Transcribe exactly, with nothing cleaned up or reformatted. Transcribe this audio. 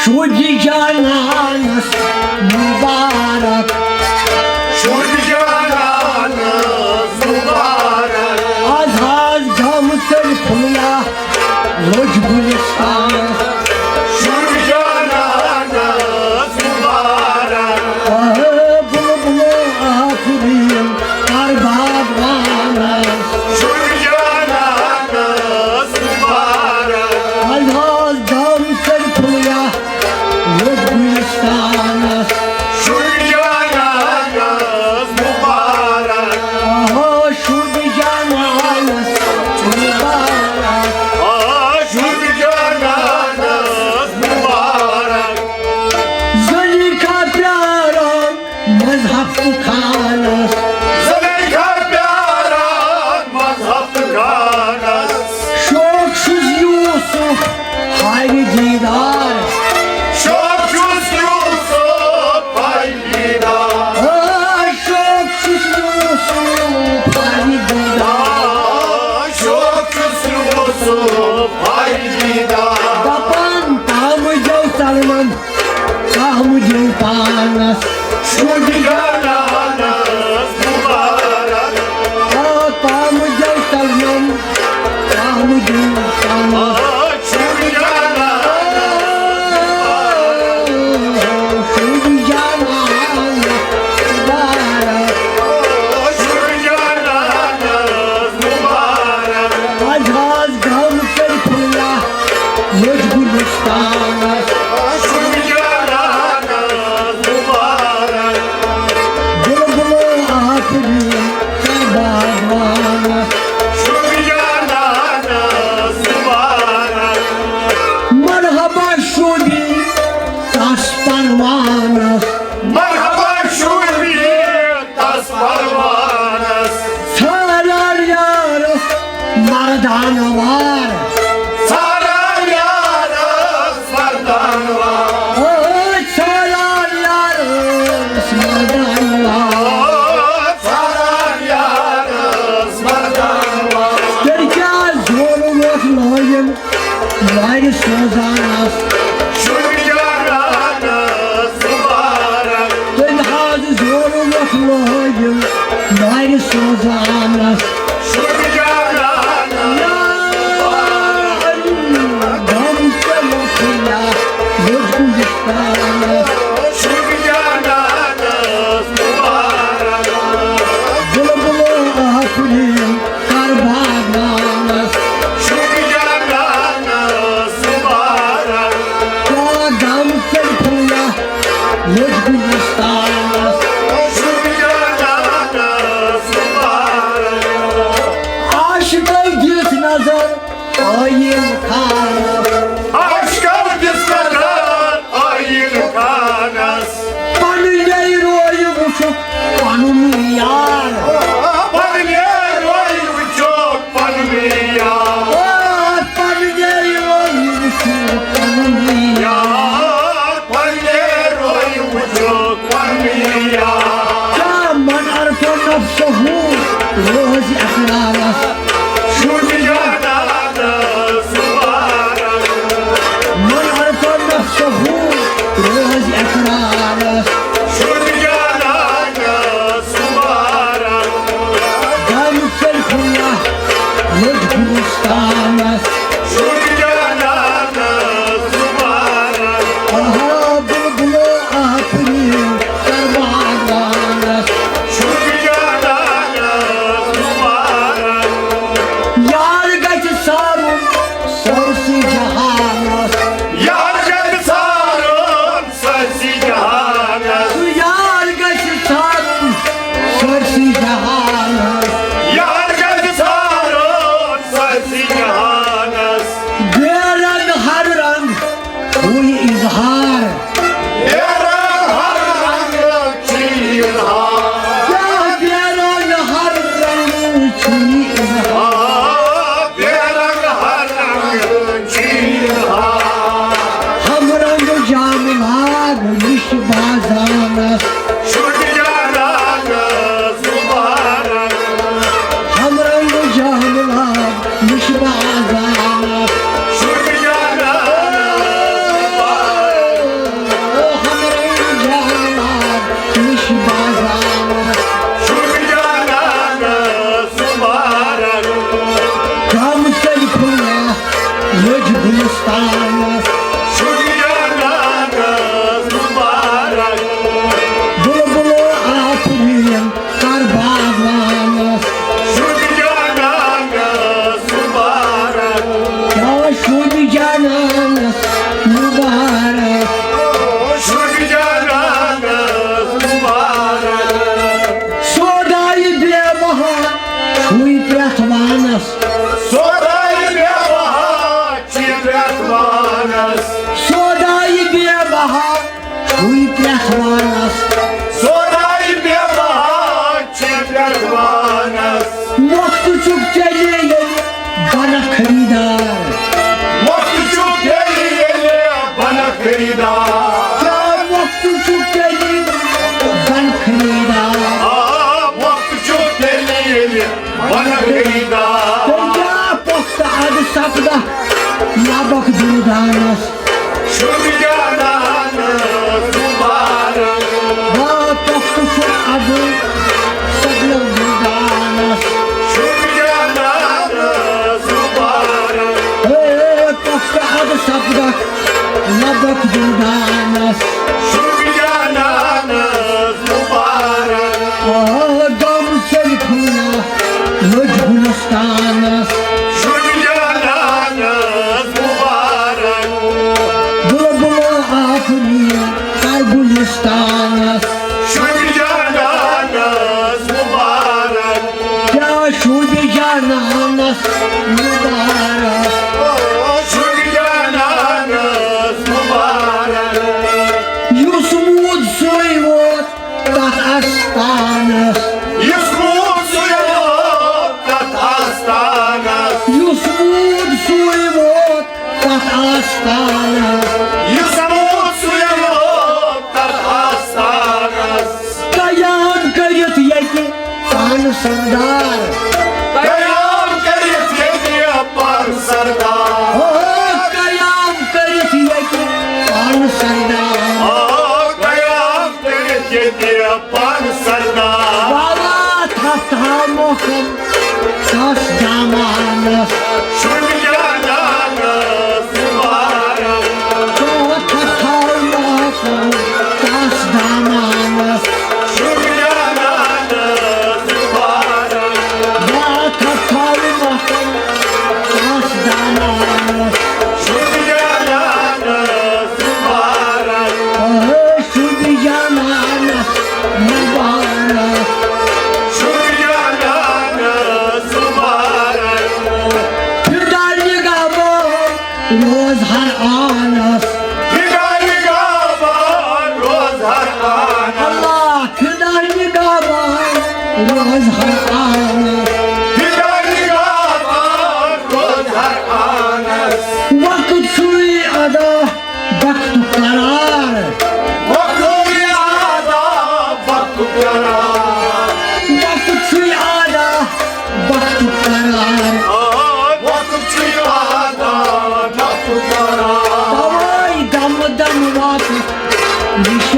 شُرۍ جانانس مُبارک۔ شُرۍ جانانس مُبارک۔ از حظ گامہٕ سٲری پھُلیا لوٚج گُلستانس۔ شُرۍ جانانس مُبارک۔ اہے بُلبُلو آفریٖن کر باغوانس۔ شُرۍ جانانس مُبارک۔ از حظ گامہٕ سٲری پھُلیا لوٚج گُلستانس۔ شُرۍ جانانس ہُے پرٛٮ۪تھ وانس۔ سورُے مےٚ بہار چھِ پرٛٮ۪تھ وانس۔ وقتہٕ چھُکھ تیٚلہِ ییٚلہِ بنکھ خریٖدار۔ وقتہٕ چھُکھ تیٚلہِ ییٚلہِ بنکھ خریٖدار۔ کیٛاہ وقتہٕ چھُکھ تیٚلہِ بنکھ خریٖدار؟ آ، وقتہٕ چھُکھ تیٚلہِ ییٚلہِ بنکھ خریٖدار۔ تیٚلہِ کیٛاہ پۄختہٕ اَدٕ سپدکھ لبکھ دُلدانس؟ شُرۍ جانان مُبارک۔ آ، پۄختہٕ چھُ اَدٕ سپدکھ دُلدانس۔ شُرۍ جانان مُبارک۔ اے، پۄختہٕ اَدٕ سپدکھ لبکھ دُلدانس۔ شُرۍ جانان مُبارک۔ آ، غم ژٔلۍ پھوٗلہ لٔج گُلستانس۔ شُرۍ جانان مُبارک۔ بُلبُلو آفریٖن کر گُلستانس۔ شُرۍ جانان مُبارک۔ کیٛاہ شُرۍ جانانس مُبارک؟ شُرۍ جانانس مُبارک۔ یُس موٗد سُے ووت تتھ آستانس۔ یُس موٗد سُے ووت تتھ آستانس۔ یُس موٗد سُے ووت تتھ آستانس۔ یُس موٗد سُے ووت تتھ آستانس۔ قیام کٔرِتھ ییٚتہِ پانہٕ سردار۔ قیام کٔرِتھ ییٚتہِ پانہٕ سردار۔ ہو، قیام کٔرِتھ ییٚتہِ پانہٕ سردار۔ آ، قیام کٔرِتھ ییٚتہِ پانہٕ سردار۔ والا تھپھ تھاو محکم تس دامانس۔ شُرۍ جانانس مُبارک۔ تھپھ تھاو محکم تس دامانس۔ شُرۍ جانانس مُبارک۔ تھپھ تھاو محکم تس دامانس۔ شُرۍ جانانس مُبارک۔ اے شُرۍ جانانس مُبارک۔ شُرۍ جانانس مُبارک۔ فدا نگہبان روز ہر آنس۔ فدا نگہبان روز ہر آنس۔ اللہ فدا نگہبان روز ہر آنس۔ فدا نگہبان روز ہر آنس۔ وقت چھُے ادا وقت قرار۔ وقت چھُے ادا وقت قرار۔ وقت چھُے ادا وقت قرار۔ آ، وقت چھُے ادا وقت قرار۔ تَوَے دم دم وقت یہِ چھُ